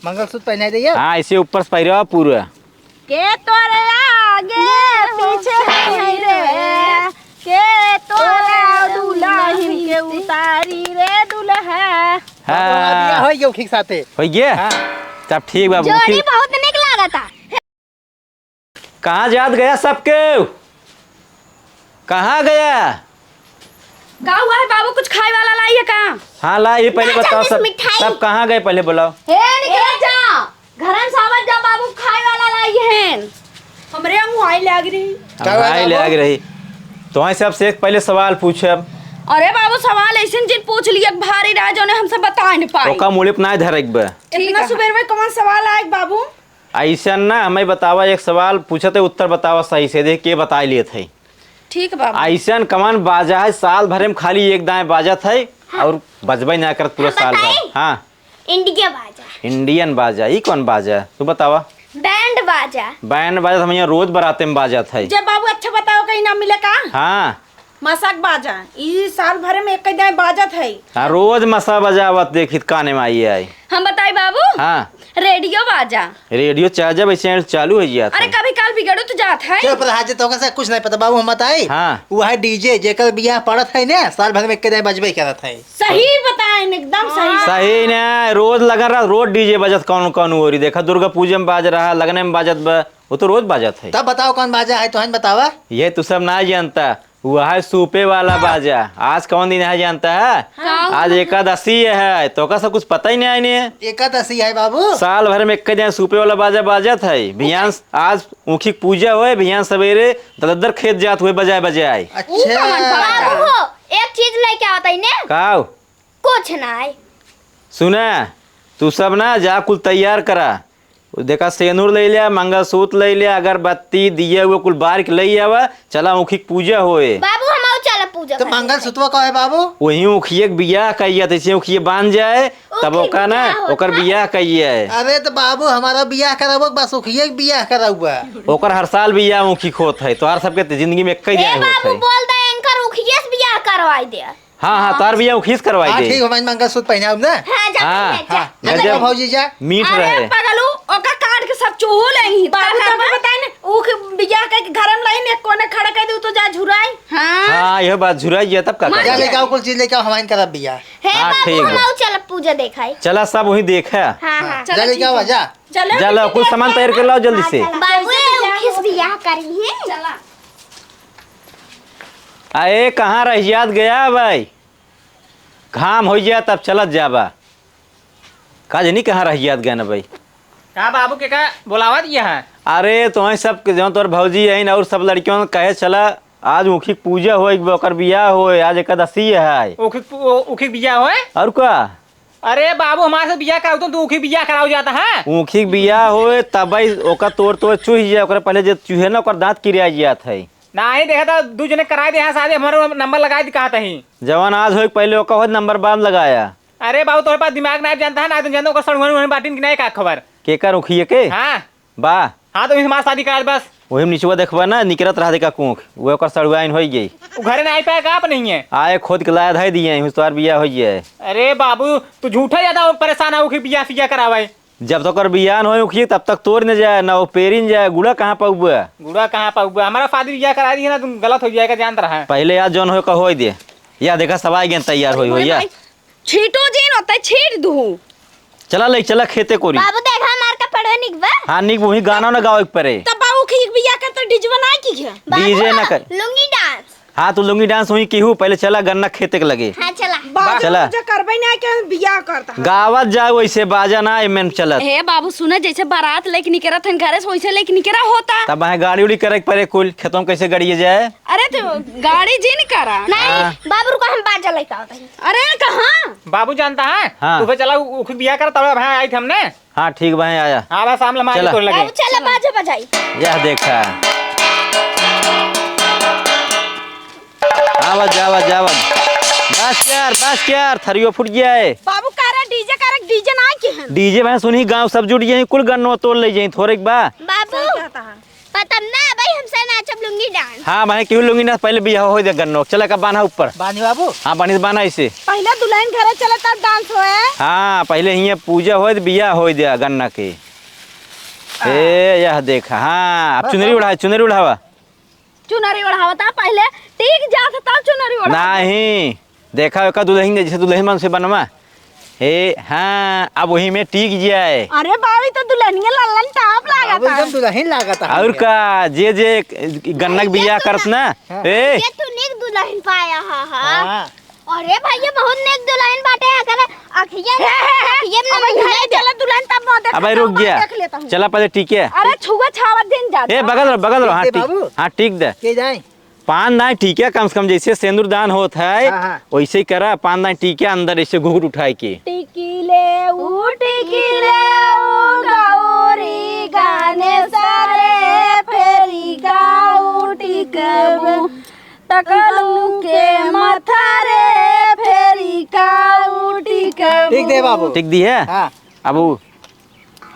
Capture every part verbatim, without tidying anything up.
मंगलसूत्र पहनाई दे। हाँ, इसे ऊपर से पहिरावा पूरा। के तोरे आगे पीछे है रे, के तोरे दुल्हन के उतारी रे दुल्हा। हाँ। बियाह होइ गयो, ठीक साथे। होइ गया? हाँ। तब ठीक बा, जोड़ी बहुत निक लागता। कहाँ जात गया सबके? कहाँ गया? का हुआ है बाबू, कुछ खाए वाला लाई है का? हाँ, लाई है, पहिले बताओ सब, सब कहाँ गए, पहिले बोलाओ। हे, निकल जा, घर में सावत जा बाबू, खाए वाला लाई है। हमरे मुँह आई लाग रही। का हुआ आई बाबू? लाग रही। तो सबसे एक पहिले सवाल पूछब। अरे बाबू, सवाल ऐसे जिन पूछ लिए भारी रहा, जोने हमसे बताए न पाए। ओका मुड़े पे ना धरक बे। इतना सुबेर में कौन सवाल आए बाबू? अइसन ना, हमें बतावा, एक सवाल पूछत है, उत्तर बतावा सही से, देख के बताई लेत है। ठीक बाबू। अइसन कवन बाजा है, साल भरे में खाली एक दाएँ बाजत है, हाँ। और बजबे ना करत पूरा साल भर? हाँ। इंडिया बाजा। इंडियन बाजा, ई कौन बाजा? तू बतावा। बैंड बाजा। बैंड बाजा तो हम यहाँ रोज बराते में बाजत है। जब बाबू अच्छा बताओ, कहीं ना मिले का? हाँ। मसक बाजा, ई साल भरे में एक दाएँ बाजत है। हाँ, रोज मसा बजावत देखित काने में आई है। हम बताई बाबू? हाँ। रेडियो बाजा। रेडियो चाहे जब ऐसे चालू हो जात अरे है। कभी काल बिगड़ो तो जात है। चुप रहा जे, तोका से कुछ नहीं पता बाबू, हम बताई। हाँ। वो है डीजे, जेकर बियाह पड़त है ना, साल भर में एक दाएँ बजबे करत है। सही बताए न, एकदम सही। सही ना, रोज लगा रहा, रोज डीजे बजत कौन कौन ओरी। देखा दुर्गा पूजा में बाज रहा, लगने में बाजत बा, वो तो रोज बाजत है। तब बताओ कौन बाजा है, तोहन बतावा। ये तू सब ना जानता, वो है सूपे वाला बाजा। आज कौन दिन है जानता है? हाँ। आज एकादशी है, तोका सब कुछ पता ही नहीं है। एकादशी है बाबू। साल भर में एक दिन सूपे वाला बाजा बाजत है। भियान आज ऊखी के पूजा होए, भियान सवेरे दलदर खेत जात हुए बजाए बजाए। अच्छा। बाबू हो, एक चीज लेके आवत है ने। का? कुछ ना है। सुना, तू सब ना जा कुल तैयार करा। देखा, सेनुर ले लिया, मंगलसूत्र ले लिया, अगरबत्ती, दिया हुआ कुल बार के ले आवा। चला, ऊखी के पूजा होए। बाबू, हम आऊ चला पूजा तो करे। मंगलसूत्रवा का है बाबू? वही ऊखिए के बियाह कहिया, तैसे ऊखिए बांध जाए, तब ऊखी ओका ना, बियाह होता। ओकर बियाह कहिया है। अरे तो बाबू, हमारा बियाह कराबो, बस ऊखिए के बियाह कराउबा। ओकर हर साल बियाह ऊखी के होत है, तोहार सबके जिंदगी में एक ही ए जाए होत बाबू, है। बोल दे, एनकर ऊखिए से बियाह करवाई दे। हाँ, हाँ, हाँ। तार बियाह ऊखी से करवाई हाँ, दे। ठीक हो, मैं मंगलसूत्र पहनाउब ना। हाँ, जा, हाँ, पहन ले, जा। हाँ, जा, जा। भौजी जा। मीठ अरे रहे। पगलू, ओका काट के सब चूहू लेंगी। बाबू, का तुमको करबा? बताए ना, ऊख बियाह के घर में लाई ने, कोने खड़ा कर दे, तो जा झुराई। हाँ। हाँ, यह बात झुराई गया, तब का मत करबा? जा, लेके आओ, कुल चीज लेके आओ, हमाइन करब बियाह। हे हाँ, बाबू, ठीक हम बा। आऊ चल पूजा देखाई। चला, सब वही देखे। हाँ, हाँ। हाँ, जा, चलो, लेके आओ, ठीक है। जा। चलो, जा, लो, कुछ सामान तैयार कर लाओ जल्दी से। हाँ, चलो। बाबू, ये ऊखी से बियाह करी है। चला। अरे, कहाँ रह जात गया भाई? घाम होइ जाए तब चलत जाबा। का जनी कहाँ रह जात गए न भाई? का बाबू के का बोलावत ये है? अरे तोहई सब के जौन तोर भौजी अहिन और सब लड़कियों कहे चला आज ऊखी के पूजा होए, ओकर बियाह होए, आज एकादशी है। ऊखी के पू-, ऊखी के बियाह होए? और का? अरे बाबू हमारे से बियाह कराओ तो तू ऊखी के बियाह कराओ जाता है? ऊखी के बियाह होए तबई ओकर तोर तोर चुहि जाए, ओकरे पहले जे चुहे ना ओकर दांत किरिया जात है। नाही, देखा था, दू जने कराए दे हैं शादी, हमारा नंबर लगाए दे कहा तही। जवान आज होए, पहले ओका होत नंबर बाद लगाया। अरे बाबू, तोहरे पास दिमाग ना जानता है, ना तो जानता ओकर सड़ुआन उड़ुआन बाटिन कि नहीं का खबर? केकर उखिए के? हाँ। बा। हाँ, तो हमार शादी करा दे बस। वही में निचवा देखबा ना, निकरत रहा देखा कूख, वो ओकर सड़ुआइन होई गई। वो घरे ना आई पाए का अपने ही है? आए खोद के लाया धाई दिए, हुस तोहार बियाह होई गया है। अरे बाबू, तू झूठा ज्यादा परेशान है, उखी बियाह सियाह करावे। जब तक ओकर बियाह न होए उखिए, तब तक तोर न जाए, ना वो पेरिन जाए, गुड़ा कहाँ पाउबा? गुड़ा कहाँ पाउबा? हमारा शादी बियाह करा दी है ना, तुम गलत हो जाएगा, जानता रहा है। पहले यार जौन होए का होए दे। या देखा सब आ गए तैयार होई होई या। भाई, छीटो जी न होते, छीट दूँ। चला ले, चला खेते कोरी। बाबू देखा हमार कपड़वे निक बा। हाँ, निक वही गाना ना गावे के परे। तब बाबू के बियाह कर तो डीजे बनाए की क्या? बाबू डीजे ना कर। लुंगी डांस। हाँ, तू लुंगी डांस वहीं की हूँ, पहले चला गन्ना खेते के लगे। हाँ, चला। बाजा चला। उजा करबे ना के बियाह करता है। गावत जाओ वैसे बाजा ना एमें चलत। हे बाबू सुना, जैसे बारात लेके निकरत हन घरे से, वैसे लेके निकरा होता। तब वहाँ गाड़ी उड़ी करे के परे कुल, खेतों में कैसे गड़िए जाए? अरे तो गाड़ी जी न करा। नहीं, हाँ। बाबू रुको, हम बाजा लेके आवत हई। अरे कहाँ? बाबू जानता है? हाँ। तू चला उ-, उखी बियाह कर, तब भाई आई थे हमने। हाँ, ठीक बा, आया। हाँ, बस, सामने मार चला। तोड़ लगे। बाबू, चला, बाजा बजाई। यह देखा। आवत, जावत, जावत। बस यार, बस यार, थरियो फूट गया है। बाबू, कह रहा डीजे, कह रहा डीजे ना आए के हैं। डीजे भाई सुनी, गांव सब जुट गए, कुल गन्नो तोड़ ले जाए, थोड़े के बा। बाबू। सही कहता है। तब ना भाई, हमसे नाचब लुंगी डांस। हाँ भाई, केहू लुंगी ना, पहिले बियाह होइ दे गन्नो। चला का बान्हा ऊपर। बान्ही बाबू। हाँ, बान्ही, बान्हा ऐसे। पहिले दुलहिन घरे चले, तब डांस होए। हाँ, पहिले हियाँ पूजा होइ दे, बियाह होइ दे गन्ना के। हाँ। ए, यह देखा। हाँ, अब बस चुनरी बाबू। ओढ़ा, चुनरी ओढ़ावा। चुनरी ओढ़ावा ता पहिले, टीक जात तब चुनरी ओढ़ावा। नहीं। देखा ओका दुलहिन, जैसे दुलहिन मन से बनवा। हे, हाँ, अब वही में टीक जाए। अरे बाबू, ई तो दुलहिनिया लल्लन टाप लागत बाबू, है। एकदम दुलहिन लागत है। और का, जे, जे गन्ना के बियाह करत ना, हाँ। ए। ये तो नीक दुलहिन पाया हा, हा। हाँ। अरे भैया, बहुत नीक दुलहिन बाटे, अगर अखिया, हे, हे, हे, अखिया में अबे नजर घर जाए। चला दुलहिन, तब मैं देखा अबे रुक हूँ, मैं गया। देख लेता हूँ। चला पहिले टीक है। अरे छुआ छावा दिन जाता। ए, बगल रहो, बगल रहो, हाँ, टीक दे टीक। बाबू। हाँ, टीक दे। के जाए? पान दाई टीका कम से कम, जैसे सेंदूर दान होत है, हाँ, हाँ। वैसे ही करा, पान दाई टीका अंदर ऐसे घुघुट उठाए के। टिकिले उ, टिकिले उ, गौरी गाने सारे, फेरी का उ टिकबू, टकलू के माथा रे, फेरी का उ टिकबू। ठीक दे बाबू। ठीक दी है? हाँ। अब उ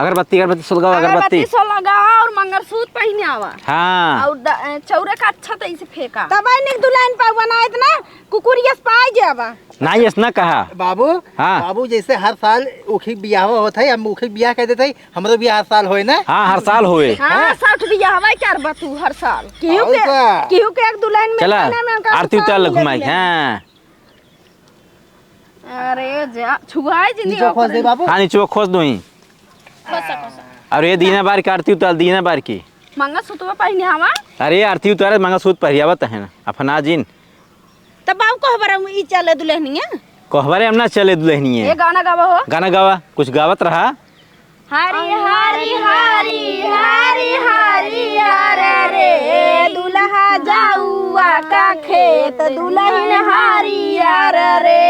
अगरबत्ती, अगरबत्ती सुलगावा, अगरबत्ती। अगरबत्ती सुलगावा और मंगलसूत्र पहिने आवा। हाँ। और द-, ए, चौरे का अच्छा तो इसे फेंका। तब आई निक दुलहिन पाऊ बनाए इतना कुकुरियस पाए जावा। नहीं, ऐसा ना कहा। बाबू, हाँ। बाबू, जैसे हर साल उखी बियाह होत है, हम उखी बियाह कह देते हैं, हमरो बियाह हर साल होए ना। हाँ, हर साल होए। हाँ, हाँ। साठ बियाह हवा कर बा तू हर साल। केहू और के, का? केहू के एक दुलहिन में चला, खाने में उनका आरती हर साल उतार ले मिले घुमाई, मिले। हाँ। अरे जा, छुआई जिंदगी निचवा खोस दे बाबू। हाँ, निचवा खोस दो ही। खोसा, खोसा। अरे दीना बार की आरती उतार, दीना बार की। मंगलसूत्र पहिने हवा। अरे आरती उतारे, मंगलसूत्र पहिरियावत है ना, अपना जिन। तब बाबू कहबरे ई चले दुलहिनिया। कहबरे हम ना चले दुलहिनिया। ए गाना गावा हो। गाना गावा, कुछ गावत रहा। हरी हरी हरी हरी हरी हर रे, दुल्हा जाउआ का खेत दुलहिन हरियर रे।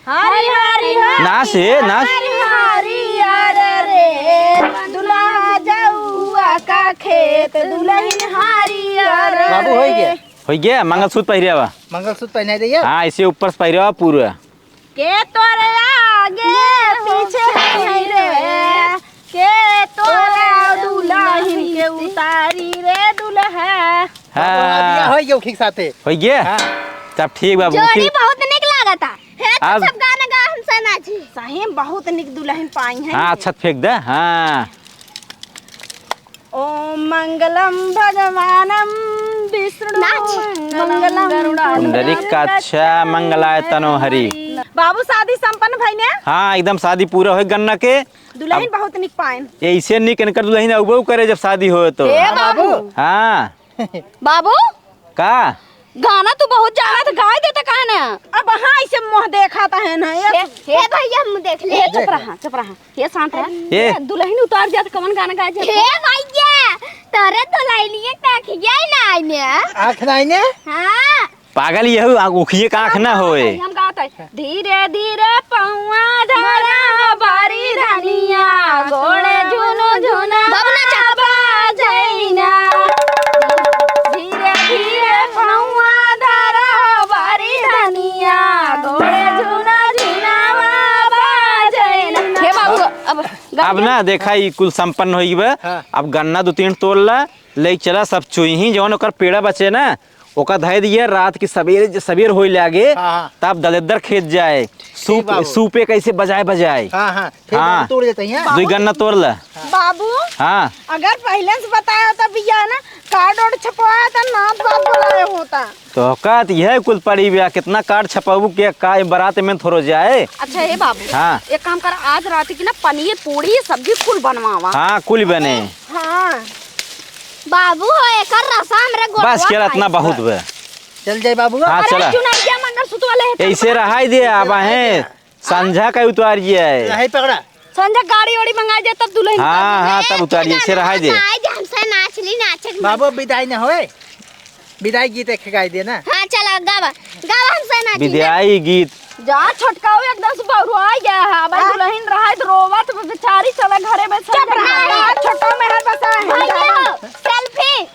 हरी हरी हरी नाच हे, नाच। हरी हरियर रे, दुल्हा जाउआ का खेत दुलहिन हरियर रे। बाबू, होइ गया। होइ गया, मंगलसूत्र पहिरे बा। मंगलसूत्र पहिनाइ दे। हाँ, ऐसे ऊपर से पहिरे बा पूरा। के तोरे आगे पीछे है रे, के तोरे दुलहिन के उतारी रे दुलहा। हाँ। बाबू, हाँ, बियाह होइ गयो, ठीक साथे। होइ गया? हाँ। तब ठीक बाबू, जोड़ी ठीक। बहुत निक लागता। हे, तो अब सब गाना गा, हमसे नाची। सही में बहुत निक दुलहिन पाई है। हाँ, अच्छा फेंक दे, हाँ। ओम मंगलम भगवानम विष्णु नाच। मंगलम पुंडरीकाक्षम पुंडरीकाक्ष मंगलाय तनो हरि। बाबू, शादी संपन्न भइने? हाँ, एकदम शादी पूरा होइ गन्ना के। दुलहिन अब बहुत निक पाएन। ऐसे निक इनकर दुलहिन अउबो करे जब शादी होए तो। हे हाँ, बाबू। बाबू। हाँ। बाबू। का? गाना तू बहुत जानत, गाय देते काहे ना? अब हाँ, ऐसे मुँह देखाता है ना, ये हे, हे भैया, हम देख ले। हे, चुप रहा, चुप रहा। हे, शांत रहा। हे। हे, दुलहिन उतार जात, कवन गाना गाय जात? हे भैया, तोरे दुलहिनिया के आँखिया ही ना आइने। आँख ना आइने? हाँ। पागल, यहू आ-, उखिए का आँख ना होए। हम गावत है। धीरे धीरे पौआ धरा बारी धनिया, गोड़े झुनु झुना बाबू नाचा। बाजैना। धीरे धीरे पौआ धरा बारी धनिया, गोड़े झुनु झुनावा बाजैना। हे बाबू, अब अब ना देखा, ई कुल संपन्न होइ गइबा। हाँ। अब गन्ना दो तीन तोड़ ला, ले चला, सब चुइही, जवन ओकर पेड़ा बचे ना, ओका धइ दिया, रात की सबेरे, सबेर होए लागे, हाँ, हाँ। तब दलेदर खेत जाए, ठीक सूप, बाबू। सूपे कैसे बजाए बजाए। हाँ, हाँ, ठीक हाँ। बाबू, तोड़ देते हैं। दुई गन्ना तोड़ ला। बाबू, हाँ। अगर पहिले से बताया होता भैया ना, कार्ड ओड छपवाया था, नात बात बुलाया होता। तो का त यह कुल पड़ी बा, कितना कार्ड छपाबू के का, बारात में थोड़ो जाए। अच्छा, ए बाबू, हाँ। एक काम कर, आज रात की ना पनीर, पूड़ी, सब्जी कुल बनवावा। हाँ, कुल बने। हाँ। बाबू हो, एकर रसा हमरे गोड़वा बस, केला इतना खाई। बहुत बा। चल जाए बाबू। हाँ, अरे, चला। चुनरिया मंगलसूत्र वाले है, ऐसे रहाई दे, अब है, संझा का उतार जाए। रहाई पकड़ा। संझा गाड़ी ओड़ी मंगाई जाए, तब दुलहिन हाँ, उतार हाँ, जाए। तब उतार जाए, ऐसे रहाई दे। आए जे हमसे नाच ली, नाचे के मन। बाबू, विदाई ना होए, विदाई गीत एक गाई दे ना। हाँ, चला, गावा, गावा हमसे नाच ली। विदाई गीत। जा छोटकाऊ एकदम से बौरुआई गया है। भाई हाँ। दुलहिन रहा है तो रोवत बेचारी चला घरे में चुप रहा। छोटकाऊ में हर बसा है। भैया हो, सेल्फी।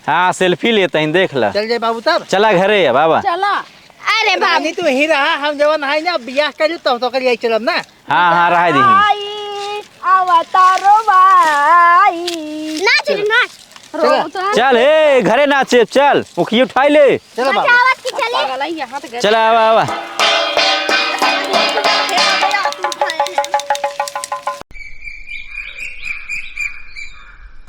हाँ, सेल्फी लेते हैं, देख ला। चल जाए बाबू तब। चला घरे है बाबा। चला। अरे बाबू। नहीं तू ही रहा, हम जवन है ना बियाह कर ली तो तो कर यही चलब ना। हाँ, हाँ, रहा दी। आई, अवतारो बाई। नाच रे, नाच। चला। चल, हे, घरे नाचे, चल, उखिया उठाई ले। चलो बाबा। बजावत की चले। पागल है, यहाँ तो गए। चल, आवा, आवा।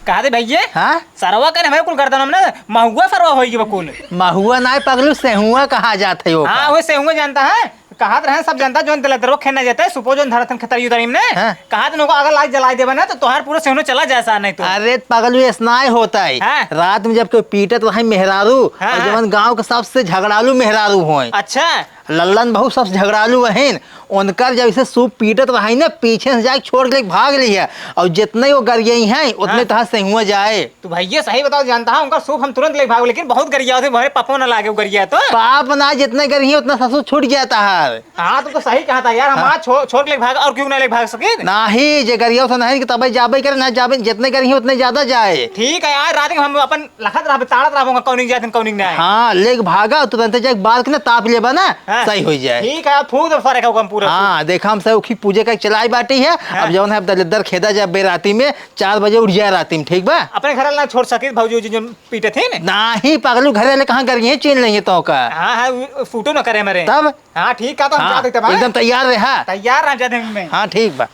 कहा दे भैया? हाँ? सरवा का हमारे कुल गर्दन में ना, महुआ सरवा होई के बकुल। महुआ नाय पगलू, सेहुआ कहा जात है ओका। हाँ, वो सेहुआ जानता है। कहात रहे सब जनता, जौन दलदरवा खेलने जाते, सुपो जौन धरत हन खतरी उतरी में, हाँ। कहात उनको अगर लाइट जलाई देबे ना, तो तोहार पूरा सेहनो चला जाए सा नहीं तो। अरे पगलू, ऐस नाय होता है। हाँ। रात में जब कोई पीटत रहे मेहरारू, हाँ, और हाँ। जवन गाँव के सबसे झगड़ालू मेहरारू होए। अच्छा। लल्लन बहू सबसे झगड़ालू हईन, उनकर जब इसे सूप पीटत रही ना, पीछे से जाके छोड़ के लेके भाग ली है, और जितने वो गरियाई हैं, उतने हाँ। तहाँ सेहुआ जाए। तू भैया सही बताओ, जानता है, उनका सूप हम तुरंत लेके भागो, लेकिन बहुत गरिया होते, हमारे पापो ना लागे वो गरिया तो। पाप ना, जितने गरिया उतना ससुर छूट जाता है। हाँ, तुमको सही कहा था यार, हम हाँ। आज छो-, छोड़ के लेके भाग, और क्यों ना लेके भाग सके? नाही, जे गरिया उसे नहीं कि तबे जाबे करे, ना जाबे, जितने गरिया उतने ज्यादा जाए। ठीक है यार, रात में हम अपन लखत रहबे, ताड़त रहबे, कौनिक जात, कौनिक नहीं। हाँ, लेके भागा, तुरंत जाके बाल के ना ताप लेबा ना, हाँ। सही हो जाए। ठीक है, फूंक दे सारे का हम पूरा। हाँ, देखा हम सब उखी पूजे का चलाई बाटी है, हाँ। अब जौन है, अब दलिद्दर खेदा जाए बेराती में, चार बजे उठ जाए राती में, ठीक बा? अपने घर ना छोड़ सके भौजी, जी जौन पीटे थे ना? नाही, पगलू, घर वाले कहाँ कर गए, चीन लेंगे तो का? हाँ, हाँ, उ-, फूटो ना करे हमारे। तब? हाँ, ठीक का तो हम हाँ, जा देते भाई। एकदम तैयार रहे, हाँ। तैयार रह जाते में। हाँ, ठीक बा।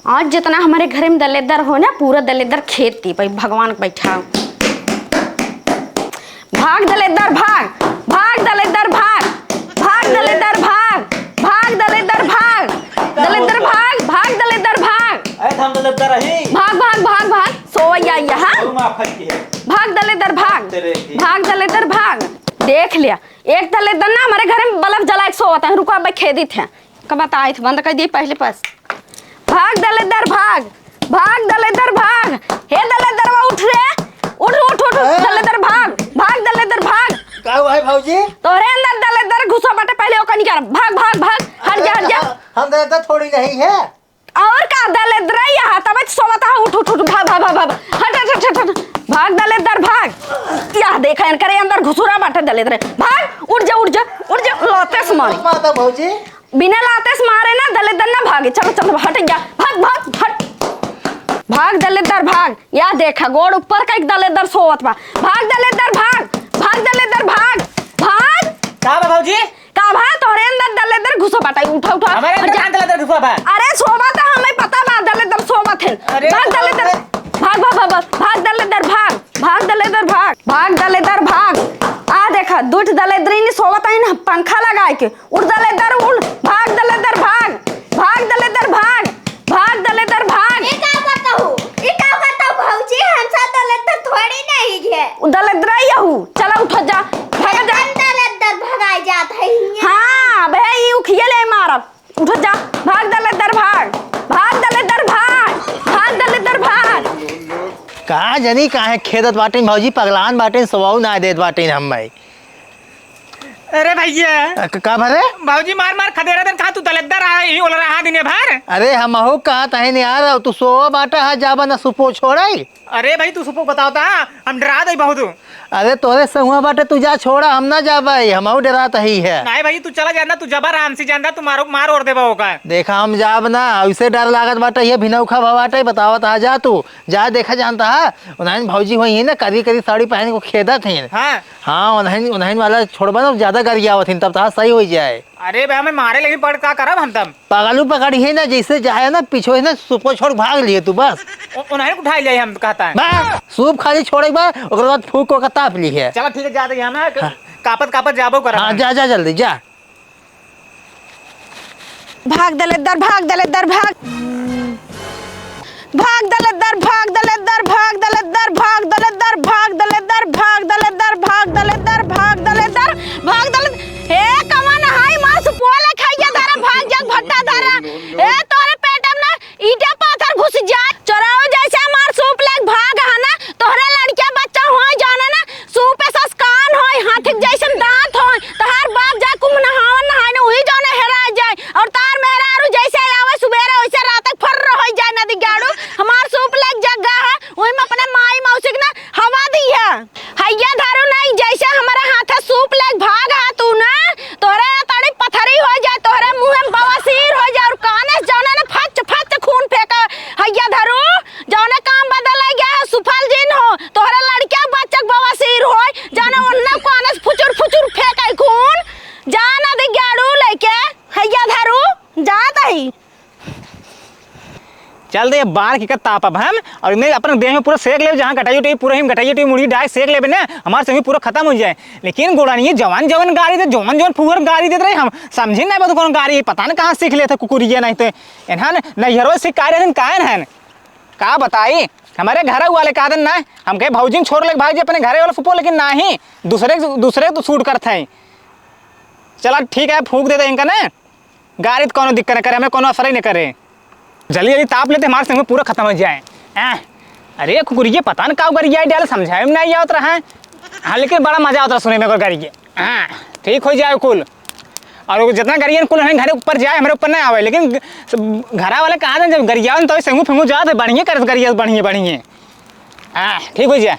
आज जितना हमारे घर में दलेदर हो ना, पूरा दलेदर खेद दी भाई, भगवान के बैठा। भाग दलेदर भाग, भाग दलेदर भाग, भाग दलेदर भाग, भाग दलेदर भाग, दलेदर भाग, भाग दलेदर भाग। अरे हम दलेदर रही। भाग, भाग, भाग, भाग, सोवैया यहाँ। माफ कर के। भाग दलेदर भाग, तेरे की। भाग दलेदर भाग। देख लिया, एक दलेदर ना हमारे घर में बल्ब जला के सोवत है, रुको अब खेदित है। का बताइत, बंद कर दी पहले पास। भाग दलेदर भाग, भाग दलेदर भाग। हे दलेदरवा उठ रे, उठ, उठ, उठ, उठ, हैं? दलेदर भाग, भाग दलेदर भाग। का हुआ है भौजी? तोरे अंदर दलेदर घुसा बाटे, पहले ओका निकाल। भाग, भाग, भाग, हट जा, हट जा। हम, हम दलेदर थोड़ी नहीं है। और का दलेदर यहाँ तब सोवत है, उठ, उठ, उठ, भाग, भाग, भाग, भाग, हट, हट, हट, हट, हट। भाग दलेदर भाग। यह देखा इनकरे अंदर घुसुरा बाटे दलेदर। भाग, उठ जा, उठ जा, उठ जा, लाते से मारे। माता भौजी। बिना लाते से मारे ना, दलेदर ना भागे। चलो, चलो, हट जा। भाग, भाग, हट। भाग, दलेदर, भाग। या देखा, गोड़ ऊपर का एक दलेदर सोवत बा। भाग, दलेदर, भाग। भाग, दलेदर, भाग। भाग। का बा, भौजी? का बा? तोहरे अंदर दलेदर घुसो बाटा। उठा, उठा। हमारे अंदर हट जा। कहाँ दलेदर घुसो बा? अरे, सोवा तो हमें पता बा, दलेदर सोवत है। अरे, भाग, दलेदर। अरे। भाग, भाग, भाग, भाग। भाग, दलेदर, भाग। भाग, दलेदर, भाग। भाग, दलेदर, भाग। आ देखा, दुठ दलेदरी ने सोवत है ना, पंखा लगाए के। उठ दलेदर उठ, भाग दलेदर भाग, भाग दलेदर भाग, भाग दलेदर भाग। ई का करता हूँ? ई का करता हूँ भौजी? हम सब दलेदर थोड़ी नहीं है। उ दलेदर ही हूँ। चला उठ जा, भाग जा। हम दलेदर भगाए जात है हियाँ। हाँ, बे ई उखिया ले मारब। उठ जा, भाग दलेदर भाग, भाग दलेदर भाग, भाग दलेदर भाग। का जनी काहे खेदत बाटिन भौजी, पगलान बाटिन, सोवाऊ ना देत बाटिन हम्मे। अरे भैया। अ, क-, का भरे? भौजी मार मार खदेरा देन, कहाँ तू दलेदर आ, यही ओलरा हा दिने भर? अरे हमहू कहत हइन यार, तू सोवा बाटा हा, जाबा ना सुपो छोड़ाई। अरे भाई तू सुपो बताओ ता, हम डरा दे बहुत। अरे तोरे सहुआ बाटे, तू जा छोड़ा, हम ना जाबे, हमहू डरात ही है। नहीं भाई तू चला जाना, तू जबर आराम से जाना, तू मारो मार और देबा होगा। देखा हम जाब ना, ऐसे डर लागत बाटे, ये भिनौखा भवा बाटे, बतावत हा जा तू। जा देखा जानता है, उन्हन भौजी होई है ना, करी करी साड़ी पहन के खेदत हैं। हाँ। हाँ, उन्हन, उन्हन वाला छोड़बा ना, ज्यादा गरियावत हैं, तब तहा सही हो जाए। अरे बे, हमें मारे लेकिन पकड़ का करब हम तब? पगलू पकड़ी है ना, जैसे जाए ना, पीछे है ना, सुपो छोड़ भाग लिए तू बस। उ-, उन्हन उठा ले हम कहता है। बा, सूप खाली छोड़े बा, ओकर बाद फूक ओकर ताप ली है। चला ठीक है, जा दे हम ना, हाँ। कापत कापत जाबो करब हाँ, हम। जा, जा जल्दी, जा। भाग दलेदर, भाग दलेदर, भाग। भाग दलेदर, भाग दलेदर, भाग दलेदर, भाग दलेदर, भाग दलेदर, भाग दलेदर, भाग दलेदर, भाग दलेदर, भाग दलेदर। हे कवन हाई मास पोले खाइया धरा, भाग जा भट्टा धरा। ए तोरे पेट में ना ईटा पाथर घुस जाए। चोराओ जैसे हमार सूप लेके भाग है ना, तोहरे लड़किया बच्चा होए जाने ना, सूप ससकान होए, हाथी के जैसन दांत होए, तोहार बाप जाए कुंभ नहावन नहाए ना, उही जाने हेरा जाए। और तार मेहरारू जैसे आवे सुबेरे वैसे रात तक फर्र होई जाए नदी गाड़ू। हमार सूप लेके जगह है, वही में अपने माई मौसी के ना हवा दी है। हैया धरू नहीं, जैसे हमारे हाथे सूप लेके भाग हा तू ना, तोहरे तड़ी पथरी हो जाए, तोहरे मुंह में बवासीर हो जाए, और काने से जाने चल दे, ये बार की का ताप अब हम, और इन्हें अपने देह में पूरा सेक लेबे, जहाँ गटाई उटाई पूरा ही गटाई उटाई मुड़ी डाय सेक लेबे ना, हमारे से भी पूरा खत्म हो जाए। लेकिन गोड़ानी ये जवान जवान गारी दे, जवान जवान फुहर गारी देत रहे, हम समझे ना बा तो कौन गारी, पता ना कहाँ सीख लेते कुकुरिया नहीं तो। एनहन नैहरो से का रहन, का एनहन? का बताई, हमारे घर वाले का दिन ना, हमके भौजी छोड़ ले भाई जी अपने घरे वाला फुपो, लेकिन नाही, दूसरे, दूसरे तो सूट करत हैं। चला ठीक है, फूंक दे दे इनका ना, गारी तो कौनो दिक्कत न करे, हमें कौनो असर ही न करे। जल्दी जल्दी ताप लेते, हमारे संग पूरा खत्म हो जाए। हाँ। अरे कुकुरिये, पता न का गरिया डाल, समझाए में नहीं आवत रहा है। हाँ, लेकिन बड़ा मजा आवत रहा सुने में ओकर गरिये। हाँ, ठीक हो जाए कुल। और वो जितना गरियन कुल है घरे ऊपर जाए, हमारे ऊपर ना आवे, लेकिन घरा वाले कहा था जब गरिया तो सेंगू फेंगू जात है, बढ़िया करत गरिया, बढ़िया बढ़िया। हाँ, ठीक हो जाए।